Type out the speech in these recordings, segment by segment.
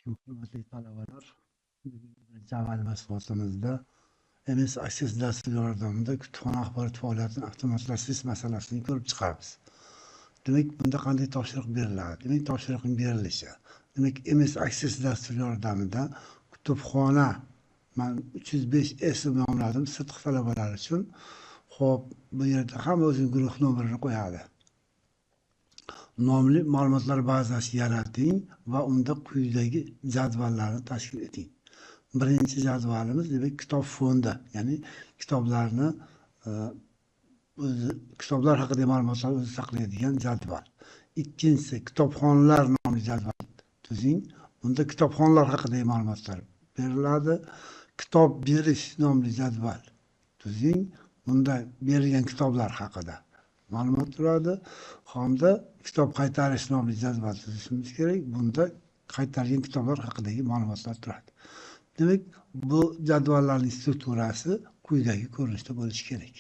Alaykum hurmatli talabalar. Birinchi amal mashg'ulotimizda MS Access dasturi yordamida kutubxona axborot faoliyatini avtomatlashtirish masalasini ko'rib chiqamiz. Demak, bunda qanday topshiriq beriladi? Demak, topshiriqning berilishi. Demak, MS Access dasturi yordamida kutubxona man 305S deb nomladim sirtqi talabalar uchun. Xo'p, bu yerda hamma o'zining guruh nomerini qo'yadi. Nomli ma'lumotlar bazasi yarating va unda quyidagi jadvallarni tashkil eting. Birinchi jadvalimiz demak kitob fondi, ya'ni kitoblarni o'zi kitoblar haqidagi ma'lumotlarni o'zi saqlaydigan jadval. Ikkinchisi kitobxonlar nomli jadval tuzing. Unda kitobxonlar haqidagi ma'lumotlar beriladi. Kitob berish nomli jadval tuzing. Bunda berilgan kitoblar haqida ma'lumot turadi. Hamda kitob qaytarish nomli jadval tuzishimiz kerak. Bunda qaytarilgan kitoblar haqidagi ma'lumotlar turadi. Demak, bu jadvallarning strukturasi quyidagi ko'rinishda bo'lishi kerak.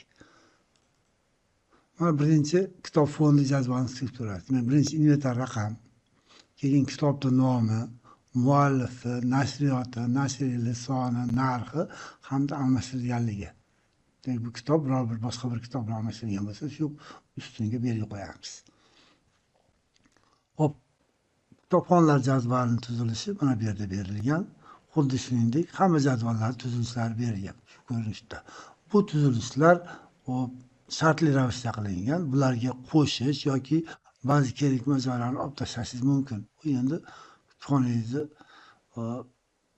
Mana birinchi kitob fondi jadvalining strukturasi. Demak, birinchi inventar raqam, keyin kitobning nomi, muallifi, nashriyoti, nashr yili, soni, narxi hamda almashtirilganligi. Demak, bu kitob biror bir boshqa bir kitob bilan almashtirilgan bo'lsa, shu ustunga belgi qo'yamiz. Xo'p, kitobxonlar jadvalining tuzilishi mana bu yerda berilgan. Xuddi shuningdek, hamma jadvallar tuzilishlari berilgan shu ko'rinishda. Bu tuzilishlar shartli ravishda qilingan. Bularga qo'shish yoki ba'zi kerakmas joylarni olib tashlashingiz mumkin. Bu endi kutubxonangizni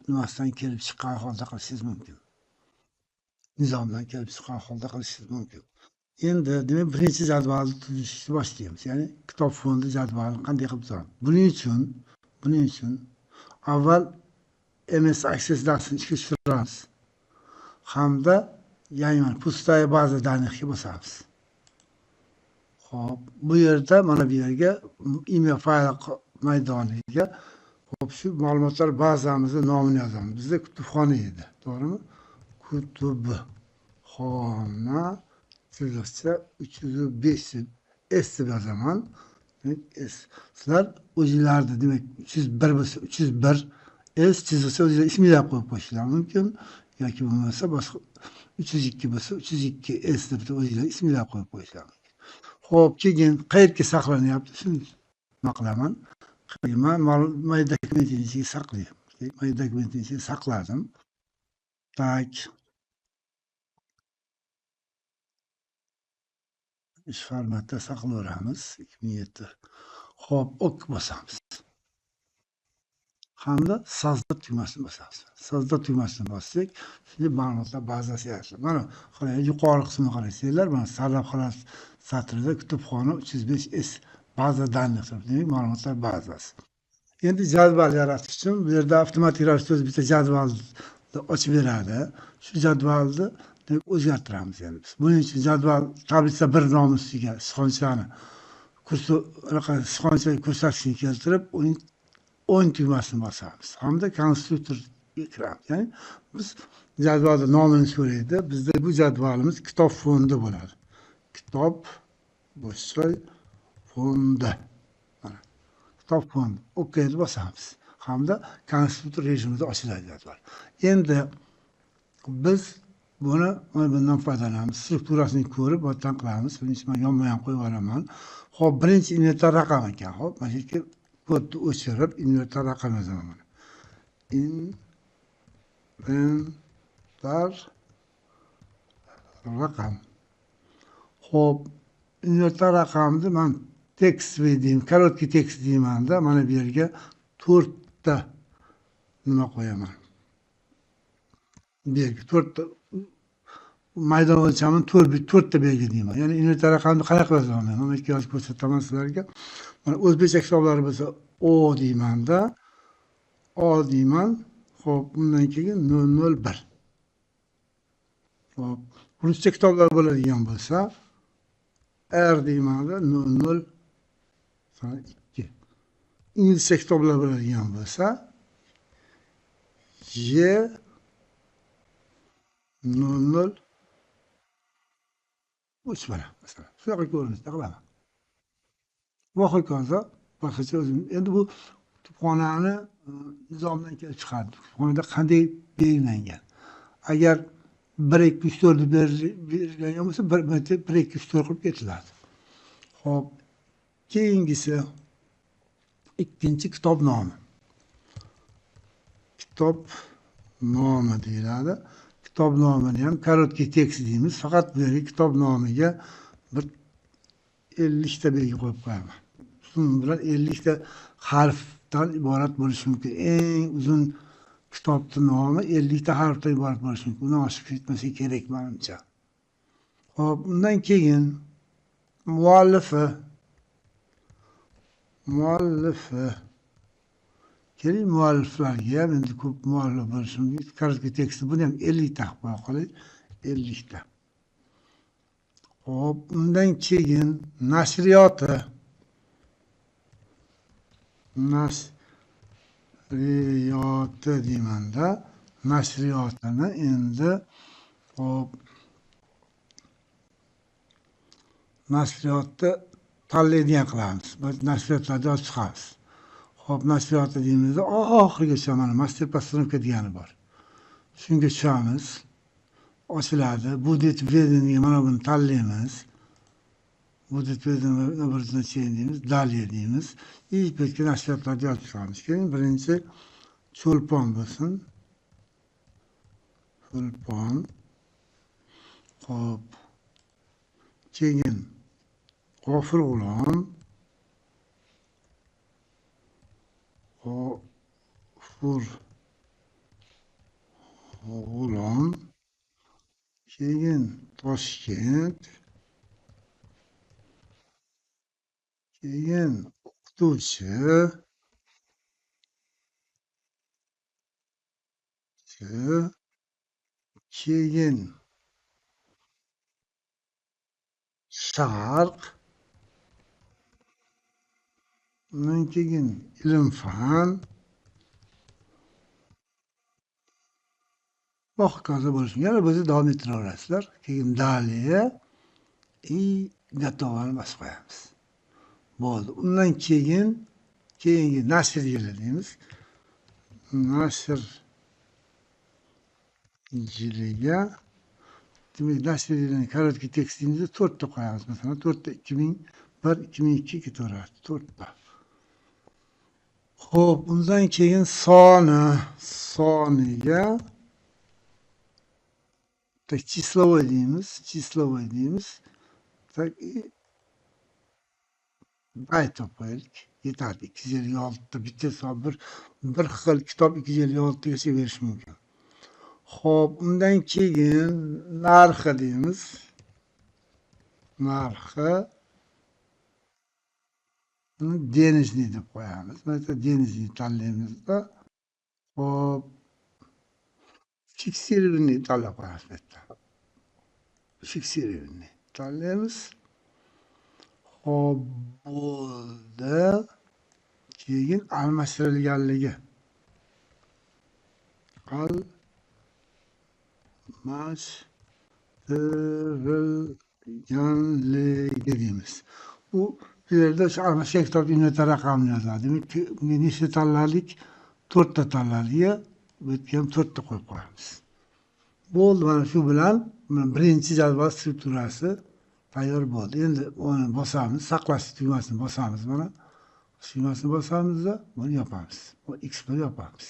nimasidan kelib chiqqan holda qilishingiz mumkin. Nizomdan kelib chiqqan holda qilishingiz mumkin. Endi demak birinchi jadvalni tuzishni boshlaymiz. Ya'ni kitob fondi jadvalini qanday qilib tuzamiz? Buning uchun avval MS Access dasturini ishga tushiramiz. Hamda ya'ni mana pustaya baza данных ga bosamiz. Xo'p, bu yerda mana bu yerga imya fayl maydoniga xo'p shu ma'lumotlar bazamizni nomini yozamiz. Bizda kutubxona edi, to'g'rimi? Kutubxona chiziqcha 305 S deb yozaman. Demak, S. Sizlar o'zingizlarda demak 301 bo'lsa 301 S chiziqcha o'zingizlar isminglar qo'yib qo'yishinglar mumkin yoki bo'lmasa boshqa 302 bo'lsa 302 S deb o'zingizlar isminglar qo'yib qo'yishinglar mumkin. Xo'p, keyin qayerga saqlanyapti? Shuni nima qilaman? Man My Document'in ichiga saqlayman. My Document'in ichiga saqladim. Tak. Ish formatda saqlayveramiz. 2007. Xo'p, OK bosamiz. Hamda Sozdat tugmasini bosamiz. Sozdat tugmasini bossak, shunda ma'lumotlar bazasi yaratiladi. Mana qarang, yuqori qismini qarasanglar, mana sarlavhalar satrida kutubxona 305 S baza данных turibdi. Demak, ma'lumotlar bazasi. Endi jadval yaratish uchun bu yerda avtomatik ravishda o'zi bitta jadvalni ochib beradi. Shu jadvalni demak o'zgartiramiz endi biz. Buning uchun jadval tablitsa 1 nomi ustiga sichqonchani sichqoncha ko'rsatishini keltirib, uning o'ng tugmasini bosamiz hamda konstruktorga kiramiz. Ya'ni biz jadvalda nomini so'raydi. Bizda bu jadvalimiz kitob fondi bo'ladi. Kitob bo'shsoy fondi. Mana kitob fondi. OK deb bosamiz. Hamda konstruktor rejimida ochiladi jadval. Endi biz buni mana bundan foydalanamiz. Strukturasini ko'rib, bundan qilamiz. Buning uchun men yonma-yon qo'yib yuboraman. Xo'p, birinchi inventar raqam ekan. Xo'p, mana shu yerga kodni o'chirib, inventar raqam yozaman mana. Inventar raqam. Xo'p, inventar raqamni men tekst deyman, korotkiy tekst deymanda, mana bu yerga 4 ta nima qo'yaman. Bu yerga 4 ta maydon o'lchamini 4 ta belgi deyman. Ya'ni inventar raqamni qanaqa yozaman? Men mana yozib ko'rsataman sizlarga. Mana o'zbekcha kitoblari bo'lsa O deymanda, O deyman. Xo'p, bundan keyin 001. Xo'p, ruscha kitoblar bo'ladigan bo'lsa R deymanda 002. Inglizcha kitoblar bo'ladigan bo'lsa J 00 3 mana masalan. Shunaqa ko'rinishda qilaman. Va hokazo boshqacha o'zim. Endi bu kutubxonani nizomdan kelib chiqadi. Kutubxonada qanday belgilangan? Agar 1 2 3 4 deb berilgan bo'lsa, 1 2 3 4 qilib ketiladi. Xo'p, keyingisi ikkinchi kitob nomi. Kitob nomi deyiladi. Kitob nomini ham korotkiy tekst deymiz. Faqat bu yerga kitob nomiga bir 50 ta belgi qo'yib qo'yaman. Shuning bilan 50 ta harfdan iborat bo'lishi mumkin. Eng uzun kitobning nomi 50 ta harfdan iborat bo'lishi mumkin. Undan oshib ketmasa kerak menimcha. Xo'p, undan keyin muallifi. Muallifi. Keling mualliflarga ham endi ko'p muallif bo'lishi mumkin. Korotkiy teksti buni ham 50 ta qilib qo'ya qoling. 50 ta. Xo'p, undan keyin nashriyoti. Nashriyoti deymanda. Nashriyotini endi xo'p nashriyotni tanlaydigan qilamiz. Nashriyotlarni yozib chiqamiz. Xo'p, nashriyoti deymizda oxirigacha mana master постановка degani bor. Shunga tushamiz. Ochiladi. Будет введен, mana buni tanlaymiz. Будет введен значение deymiz, далее deymiz. İlk betga nashriyotlarni yozib chiqamiz. Keyin birinchi Cho'lpon bo'lsin. Cho'lpon. Xo'p. Keyin G'ofur G'ulom. G'ofur G'ulom. Keyin Toshkent. Keyin o'qituvchi. Keyin Sharq. Undan keyin ilm-fan. Va hokazo bo'lishi mumkin. Yana o'zi davom ettiraverasizlar. Keyin далее и готовani bosib qo'yamiz. Bo'ldi. Undan keyin keyingi nashr yili deymiz. Nashr yiliga demak nashr yilini korotkiy tekstimizda 4 ta qo'yamiz. Masalan, 4 ta 2001, 2002 ketaveradi. 4 ta. Xo'p, undan keyin soni, soniga tak числовой deymiz, числовой deymiz. Tak bayt topaylik. Yetadi. 256 ta bitta hisob bir xil kitob 256 tagacha berish mumkin. Xo'p, undan keyin narxi deymiz. Narxi denizli deb qo'yamiz. Mana denizli tanlaymizda. Xo'p, fiksirованный tanlab qo'yamiz bu yerda. Fiksirованный tanlaymiz. Xo'p, bo'ldi. Keyin almashtirilganligi. Almashtirilganligi deymiz. Bu yerda shu almashgan kitob inventar raqamini yozadi. Demak, bunga nechta tanladik? 4 ta tanladik. Bu yerga ham 4 ta qo'yib qo'yamiz. Bo'ldi, mana shu bilan birinchi jadval strukturasi tayyor bo'ldi. Endi uni bosamiz, saqlash tugmasini bosamiz mana. Tugmasini bosamizda buni yopamiz. Bu X bilan yopamiz.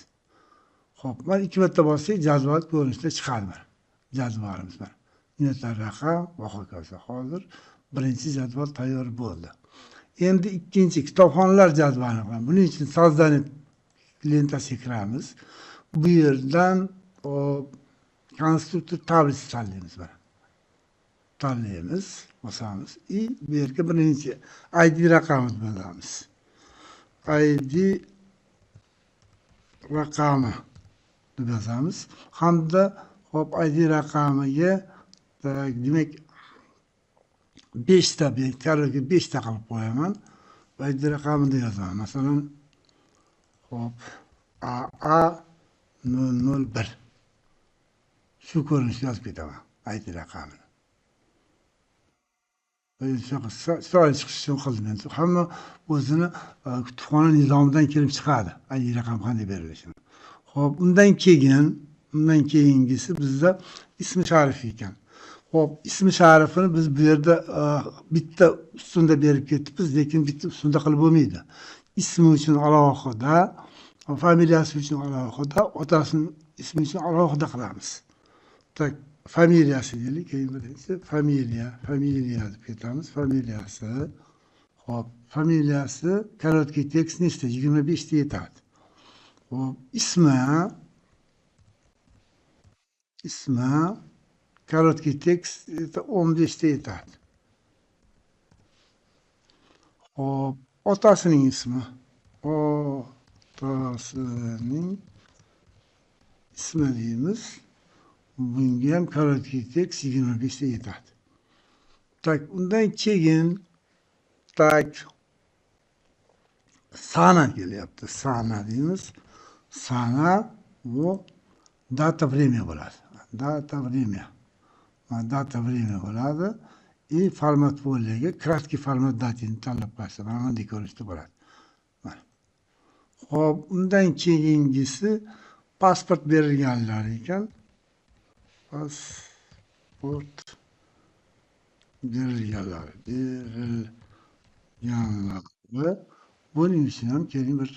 Xo'p, mana 2 marta bossak jadval ko'rinishda chiqadi mana. Jadvalimiz mana. Inventar raqam va hokazo. Hozir birinchi jadval tayyor bo'ldi. Endi ikkinchi kitobxonalar jadvalini qilamiz. Buning uchun создание lentasiga kiramiz. Bu yerdan konstruktor tablisi tanlaymiz mana. Tanlaymiz, bosamiz. И bu yerga birinchi ID raqamini bilamiz. ID raqami deb yozamiz. Hamda hop ID raqamiga demak 5 ta karga 5 ta qilib qo'yaman. ID raqamini yozaman. Masalan, hop AA 001. Shu ko'rinishda yozib ketaman ID raqamini. Chiroyli chiqishi uchun qildim endi. Hamma o'zini kutubxona nizomidan kelib chiqadi. ID raqam qanday berilishini. Xo'p, undan keyingisi bizda ismi sharifi ekan. Xo'p, ismi sharifini biz bu yerda bitta ustunda berib ketibmiz, lekin bitta ustunda qilib bo'lmaydi. Ismi uchun alohida, familiyasi uchun alohida, otasining ismi uchun alohida qilamiz. Tak, familiyasi deylik, keyin birinchi familiya deb ketamiz, familiyasi. Xo'p, familiyasi korotkiy tekst nechta? 25 ta yetadi. Xo'p, ismi korotkiy tekst 15 ta yetadi. Xo'p, otasining ismi. Otasining ismi deymiz. Bunga ham korotkiy tekst 25 ta yetadi. Tak, undan keyin tak sana kelyapti. Sana deymiz. Sana bu data время bo'ladi. Data время. Data время bo'ladi. И format polyaga kratkiy format datini tanlab qo'yasiz. Mana bunday ko'rinishda bo'ladi. Xo'p, undan keyingisi pasport berilganlar ekan. Pasport berilganlar. Buning uchun ham keling bir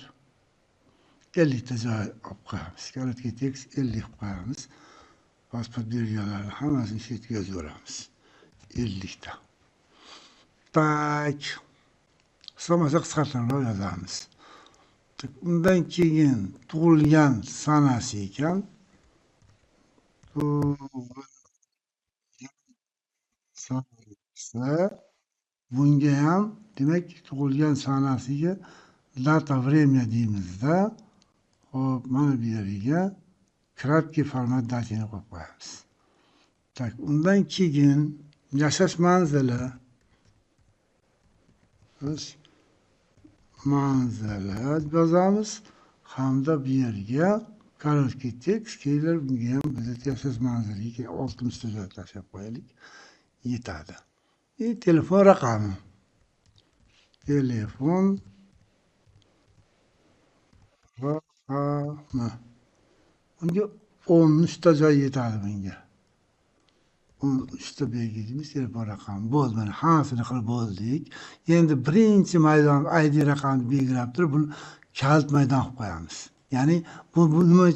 50 ta joy olib qo'yamiz. Korotkiy tekst 50 qilib qo'yamiz. Pasport berilganlarni hammasini shu yerga yozaveramiz. 50 ta. Tak. Qisqacha qisqartirib yozamiz. Undan keyin tug'ilgan sanasi ekan. Tug'ilgan sanasi. Bunga ham demak tug'ilgan sanasiga data время deymizda. Xo'p, mana bu yerga kratkiy format datini qo'yib qo'yamiz. Tak, undan keyin yashash manzili. Manzili yozamiz hamda bu yerga korotkiy tekst kelar. Bunga ham biz yashash manziliga 60 ta joy tashlab qo'yaylik, yetadi. Telefon raqami. Telefon raqami. Unga 13 ta joy yetadi bunga. 13 ta belgilaymiz telefon raqami. Bo'ldi, mana hammasini qilib bo'ldik. Endi birinchi maydon ID raqamini belgilab turib, buni kalit maydon qilib qo'yamiz. Ya'ni bu nima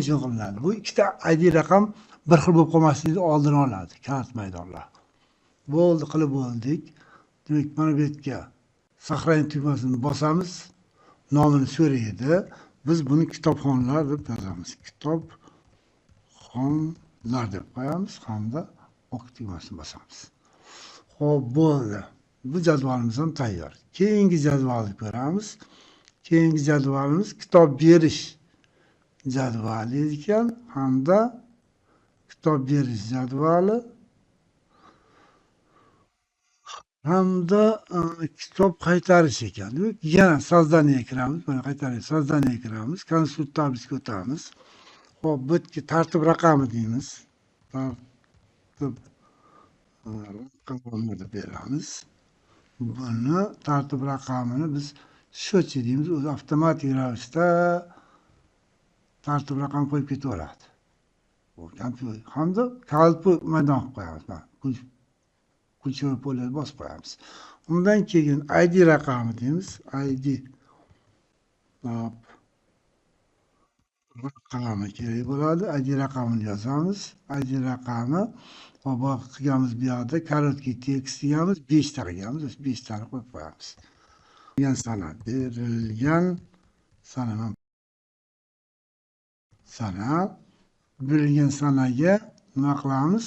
uchun qilinadi? Bu ikkita ID raqam bir xil bo'lib qolmasligini oldini oladi kalit maydonlar. Bo'ldi, qilib bo'ldik. Demak, mana bu yerga saqlash tugmasini bosamiz. Nomini so'raydi. Biz buni kitobxonlar deb yozamiz. Kitobxonlar deb qo'yamiz hamda ok tugmasini bosamiz. Xo'p, bo'ldi. Bu jadvalimiz ham tayyor. Keyingi jadvalni ko'ramiz. Keyingi jadvalimiz kitob berish jadvali ekan hamda kitob berish jadvali hamda kitob qaytarish ekan. Demak, yana создание kiramiz. Mana qaytarish, создание kiramiz. Konsul tablitsiga o'tamiz. Xo'p, bu yerga tartib raqami deymiz. Tartib raqamini deb beramiz. Buni tartib raqamini biz счетчик deymiz. O'zi avtomatik ravishda tartib raqam qo'yib ketaveradi. Hamda kalit maydon qilib qo'yamiz. Mana ключевой polni bosib qo'yamiz. Undan keyin ID raqami deymiz. ID raqami kerak bo'ladi. ID raqamini yozamiz. ID raqami hop qilganmiz bu yoqda korotkiy tekst deganmiz, 5 ta qilganmiz, 5 tani qo'yib qo'yamiz. Berilgan sana, berilgan sana, berilgan sanaga nima qilamiz?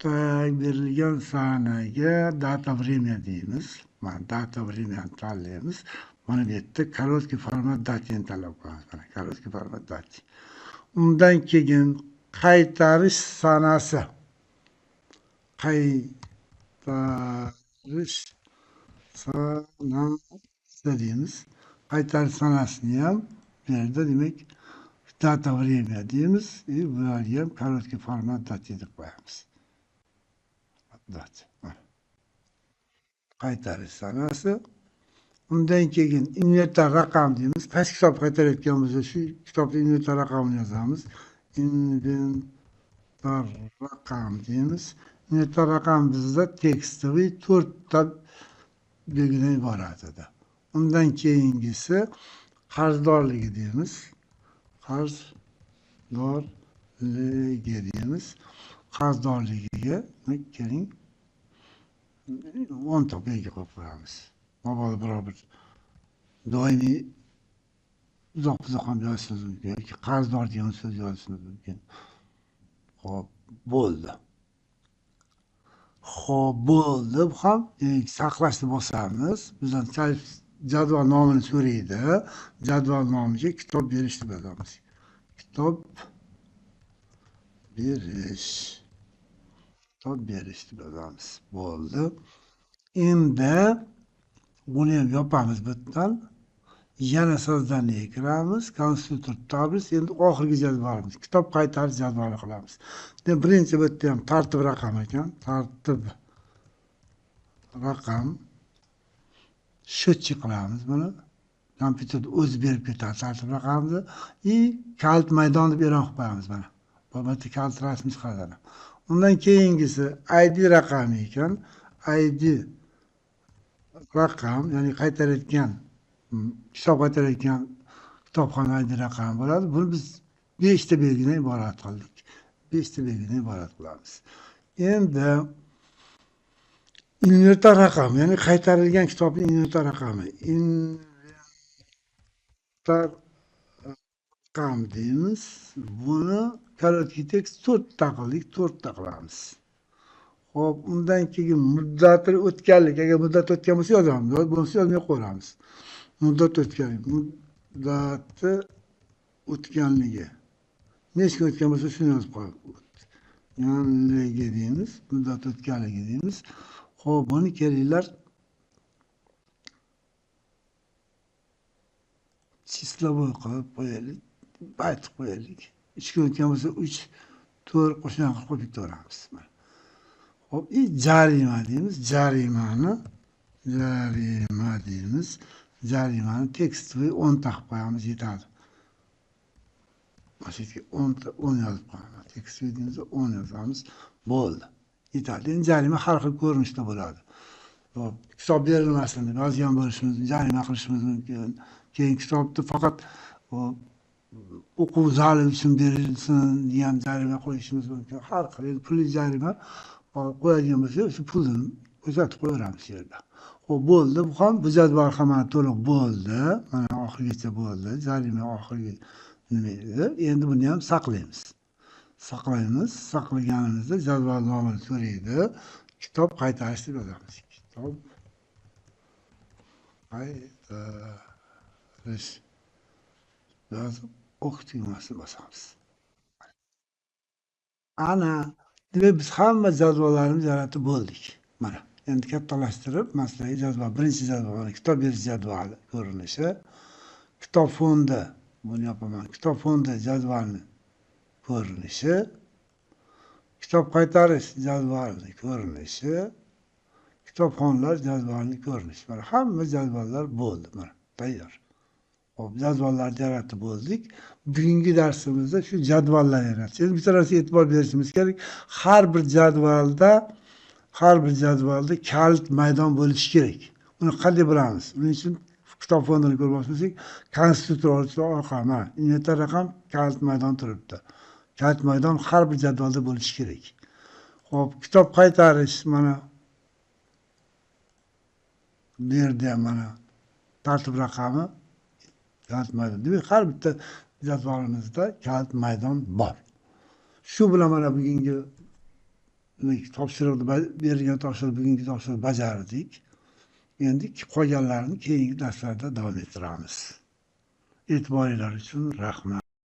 Tak, berilgan sanaga data время deymiz. Mana data время tanlaymiz. Mana bu yerda korotkiy format datini tanlab qo'yamiz. Mana korotkiy format dati. Undan keyin qaytarish sanasi. Qaytarish sanasi deymiz. Qaytarish sanasini ham bu yerda demak data время deymiz. Bularga ham korotkiy format dati deb qo'yamiz. Data. Qaytarish sanasi. Undan keyin inventar raqam deymiz. Qaysi kitob qaytarayotgan bo'lsa, shu kitobning inventar raqamini yozamiz. Inventar raqam deymiz. Inventar raqam bizda tekstoviy 4 ta belgidan iborat edi. Undan keyingisi qarzdorligi deymiz. Qarzdorligi deymiz. Qarzdorligiga keling 10 ta belgi qo'yib qo'yamiz. Mabodo biror bir doimiy uzoq ham yozishimiz mumkin yoki qarzdor degan so'z yozishimiz mumkin. Xo'p, bo'ldi. Xo'p, bo'ldi. Bu ham saqlashni bosamiz. Bizdan jadval nomini so'raydi. Jadval nomiga kitob berish deb yozamiz. Kitob berish. Kitob berish deb yozamiz. Bo'ldi. Endi buni ham yopamiz bu yerdan. Yana sozdaniga kiramiz. Konstruktor tablis. Endi oxirgi jadvalimiz. Kitob qaytarish jadvali qilamiz. Demak, birinchi bu yerda ham tartib raqam ekan. Tartib raqam. Счетчик qilamiz buni. Kompyuterda o'zi berib ketadi tartib raqamni. И kalit maydon deb e'lon qilib qo'yamiz mana. Bu yerda kalit rasmi chiqadi. Undan keyingisi ID raqami ekan. ID raqam, ya'ni qaytarayotgan kitob qaytarayotgan kitobxona ID raqami bo'ladi. Buni biz 5 ta belgidan iborat qildik. 5 ta belgidan iborat qilamiz. Endi inventar raqami, ya'ni qaytarilgan kitobning inventar raqami. Inventar raqam deymiz. Buni korotkий tekst 4 ta qildik, 4 ta qilamiz. Xo'p, undan keyin muddati o'tganlik, agar muddat o'tgan bo'lsa yozamiz, bo'lmasa yozmay qo'yamiz. Muddat o'tganlik, muddati o'tganligi. Necha kun o'tgan bo'lsa shuni yozib qo'yamiz. O'tganligi deymiz, muddat o'tganligi deymiz. Xo'p, buni kelinglar числовой qilib qo'yaylik, bayt qo'yaylik. 3 kun o'tgan bo'lsa 3, 4 qo'shma qilib qo'yib ketaveramiz. Xo'p, jarima deymiz. Jarimani jarima deymiz. Jarimani tekstoviy 10 ta qilib qo'yamiz, yetadi. Mana shu yerga 10 yozib qo'yamiz. Tekstoviy deymiz, 10 yozamiz. Bo'ldi. Yetadi. Endi jarima har xil ko'rinishda bo'ladi. Xo'p, kitob berilmasin deb yozgan bo'lishimiz, jarima qilishimiz mumkin. Keyin kitobni faqat o'quv zali uchun berilsin degan jarima qo'yishimiz mumkin. Har xil pulli jarima qo'yadigan bo'lsa, shu pulni ko'rsatib qo'yaveramiz shu yerda. Xo'p, bo'ldi. Bu ham bu jadval ham mana to'liq bo'ldi. Mana oxirigacha bo'ldi. Jarima oxirgi nima edi? Endi buni ham saqlaymiz. Saqlaymiz. Saqlaganimizda jadval nomini so'raydi. Kitob qaytarish deb yozamiz. Kitob qaytarish yozib o'q tugmasini bosamiz. Ana, demak biz hamma jadvallarimizni yaratib bo'ldik. Mana endi kattalashtirib, masalan, jadval, birinchi jadval, mana kitob berish jadvali ko'rinishi, kitob fondi, buni yopaman. Kitob fondi jadvalini ko'rinishi, kitob qaytarish jadvalini ko'rinishi, kitobxonlar jadvalini ko'rinishi. Mana hamma jadvallar bo'ldi, mana tayyor. Xo'p, jadvallarni yaratib bo'ldik. Bugungi darsimizda shu jadvallar yaratish. Endi bitta narsaga e'tibor berishimiz kerak. Har bir jadvalda kalit maydon bo'lishi kerak. Uni qanday bilamiz? Buning uchun kitob fondini ko'rib olsak, konstruktor orqali mana inventar raqam kalit maydon turibdi. Kalit maydon har bir jadvalda bo'lishi kerak. Xo'p, kitob qaytarish mana bu yerda ham mana tartib raqami kalit maydon. Demak, har bitta jadvalimizda kalit maydon bor. Shu bilan mana bugungi topshiriqni berilgan topshiriq, bugungi topshiriqni bajardik. Endi qolganlarini keyingi darslarda davom ettiramiz. E'tiboringiz uchun rahmat.